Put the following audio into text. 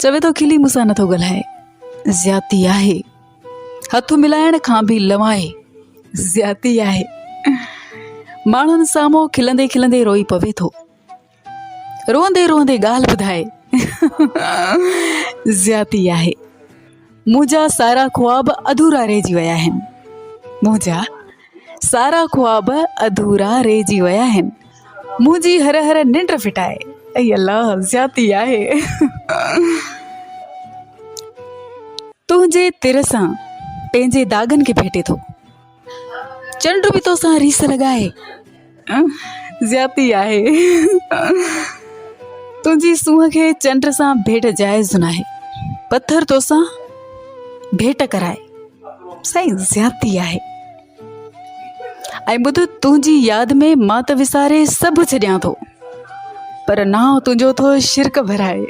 چوي ٿو کلي مون سان نٿو ڳالهائي، زيادتي آهي. هٿ ملائڻ کان به لنوائي، زيادتي آهي. ماڻهن سامهون کلندي کلندي روئي پوي ٿو. روئندي روئندي ڳالهه ٻڌائي، زيادتي آهي. منهنجا سارا خواب اڌورا رهجي ويا آهن. منهنجا سارا خواب اڌورا رهجي ويا آهن. منهنجي هر هر ننڊ ڦٽائي. اي الله زيادتي آهي. تنهنجي تر سان پنهنجي داغن کي ڀيٽي ٿو. چنڊ به توسان ريس لڳائي. زيادتي آهي. تنهنجي سونهن کي چنڊ سان ڀيٽ جائز ناهي. پٿر توسان ڀيٽ ڪرائي. سائين زيادتي آهي. ۽ ٻڌ تنهنجي ياد ۾ مان ته وساري سڀ ڇڏيان ٿو پر نانء تنهنجو ٿو شرڪ ڀرائي.